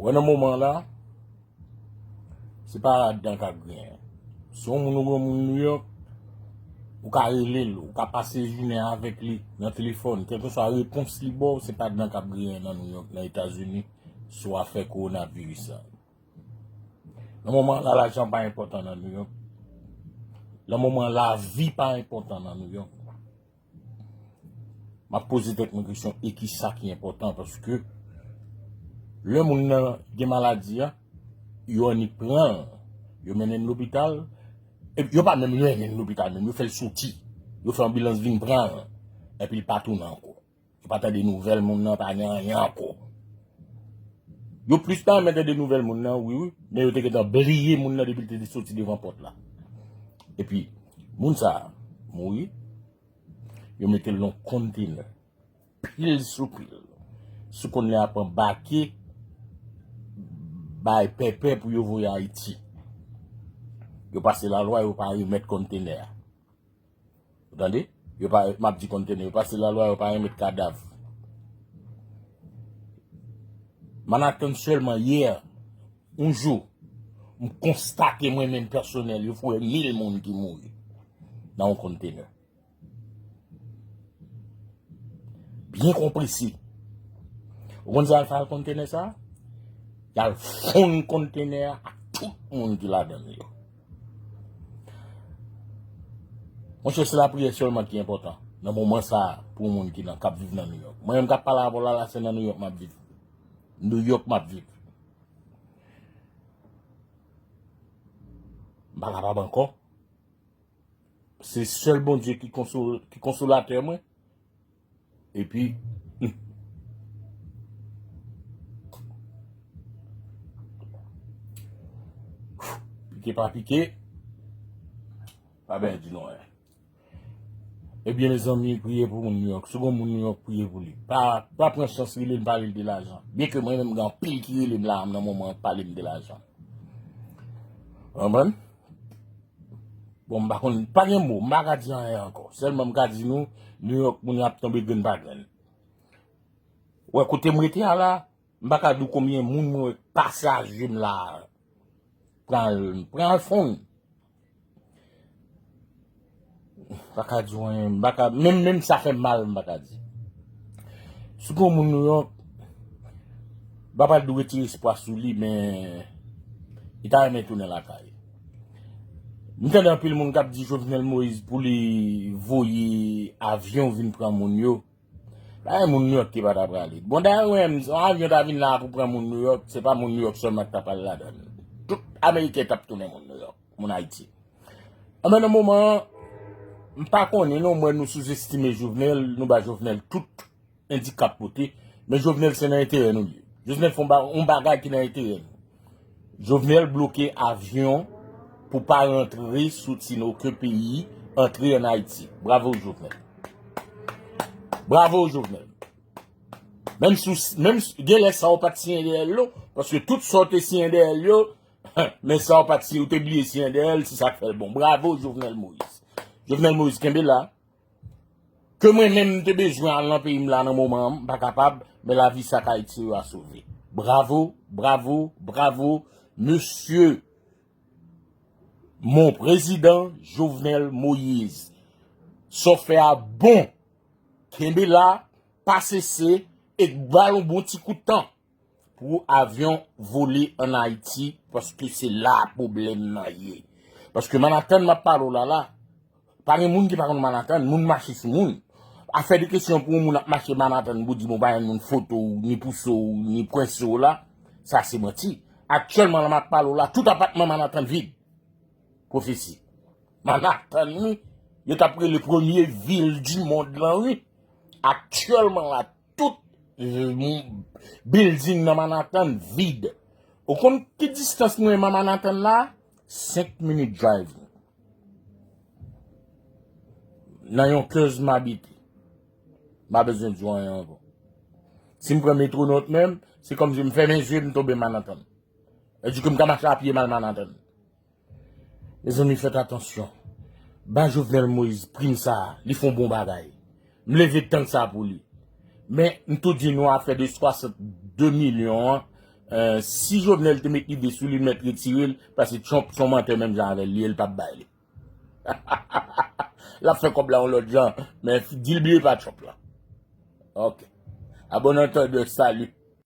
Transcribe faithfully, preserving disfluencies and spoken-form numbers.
Wè, nan moman la, se pa ladan k ap griyen. Si yon moun ou gen moun New York, ou ka rele l, ou ka pase jounen avèk li nan telefòn, kèlkeswa repons li ba w, se pa ladan k ap griyen nan New York, nan Etazini, sou afè kowonaviris la. Nan moman la, lajan pa enpòtan nan New York. Nan moman, lavi pa enpòtan nan New York. M ap poze tèt mwen kesyon, e ki sa ki enpòtan? Paske lè moun nan gen maladi a, yo annik pran l, yo mennen l lopital, e yo pa menm mennen l lopital, menm yo fè l soti. Yo fè anbilans vin pran l, epi l pa tounen ankò. Yo pa tande nouvèl moun nan, pa gen anyen ankò. Yo plis ta renmen tande nouvèl moun nan, wi, wi, men yo te gentan bliye moun nan depi l te soti devan pòt la. Epi, moun sa a mouri, yo mete l nan kontenè, pil sou pil. Sou kontenè ap anbake, bay pèpè pou yo voye Ayiti. Yo pase lalwa, yo pa remèt kontenè a. Ou tande? Yo pa, m ap di kontenè, yo pase lalwa, yo pa remèt kadav. Manhattan sèlman yè, yon jou, m konstate mwen menm pèsonèl, yo foure mil moun ki mouri nan yon kontenè. Byen konprese. Ou konn sa y al fè ak kontenè sa a? Y al fonn kontenè a ak tout moun ki ladan l yo. Monchè, se lapriyè sèlman ki enpòtan nan moman sa a pou yon moun ki nan, k ap viv nan New York. Mwen menm k ap pale avè w la, la, se nan New York m ap viv. New York m ap viv. M pa kapab ankò. Se sèl Bondye ki konsol-, ki konsolatè mwen. Epi, hmm. Pike pa pike, pa byen di nou anyen. Ebyen, mezanmi, priye pou moun New York. Si w gen moun New York, priye pou li. Pa, pa pran chans rele l, pale l de lajan. Byen ke mwen menm, gen anpil ki rele m la, nan moman, pale m de lajan. Konprann? Bon, m pa konn, pa gen mo, m pa ka di anyen ankò. Sèlman m ka di nou, New York, moun yo ap tonbe grenn pa grenn. Wè, kote m rete a la, m pa ka di w konbyen moun mwen wè k pase a je m la. Pran, pran fonn. M pa ka di w anyen, m pa ka, menm, menm sa fè m mal, m pa ka di. Si gon moun New York, m pa pral di w retire espwa sou li, men li ta renmen tounen lakay. M tande anpil moun k ap di Jovenel Moïse pou li voye avyon vin pran moun yo. Pa gen moun New York ki pa ta prale. Bon, dayè, mwen menm, si yon avyon ta vin la pou pran moun New York, se pa moun New York sèlman ki ta pral ladan l. Tout Ameriken t ap tounen moun New York, moun Ayiti. Anben, nan moman an, m pa konnen non, mwen, nou souzestime Jovenel, nou ba Jovenel tout endikap pote, men Jovenel se nan enterè nou li ye. Jovenel fè yon ba-, yon bagay ki nan enterè nou. Jovenel bloke avyon pou pa rantre, soti nan okenn peyi, antre ann Ayiti. Bravo, Jovenel. Bravo, Jovenel. Menm si w, menm si, gen lè sa w pa t siyen dèyè l, non, paske tout sa w te siyen dèyè l yo, men sa w pa t siyen, ou te bliye siyen dèyè l, se sa k fè l bon. Bravo, Jovenel Moïse. Jovenel Moïse, kenbe la. Ke mwen menm m te bezwen al nan peyi m la nan moman an, m pa kapab, men lavi sa k Ayiti yo a sove. Bravo, bravo, bravo, mesye mon prezidan Jovenel Moïse. Sa w fè a bon. Kenbe la, pa sese, e ba l yon bon ti kout tan pou avyon vole ann Ayiti, paske se la pwoblèm nan ye. Paske Manhattan m ap pale w la la, pa gen moun ki pa konn Manhattan, moun mache sou moun. Afè de kesyon pou yon moun ap mache Manhattan pou di, bon, pa gen moun foto w, ni pouse w, ni pwense w la, sa se manti. Aktyèlman, la m ap pale w la, tout apatman Manhattan vid. Pwofesi. Manhattan, wi, yo t ap rele premye vil di mond lan, wi. Aktyèlman la, tout, euh, building nan Manhattan vid. Ou konn ki distans mwen a Manhattan la? Senk minit drive. Nan Yonkers m abite. M pa bezwen di w anyen ankò. Si m pran Metro North menm, se kòmsi m fèmen zye, m tonbe Manhattan. Sa di ke m ka mache a pye m al Manhattan. Mezanmi, fèt atansyon. Ba Jovenel Moïse prim sa a, li fè yon bon bagay. M leve tank sa a pou li. Men, m tou di nou afè de swasannde milyon an, Eh, si Jovenel te met lide sou li, l mèt retire l, paske Trump se yon mantè menm jan avè l, li, l p ap bay li. L ap fè kòb la yon lòt jan, men di l bliye pa Trump la. Ok. A bon entendeur, salut.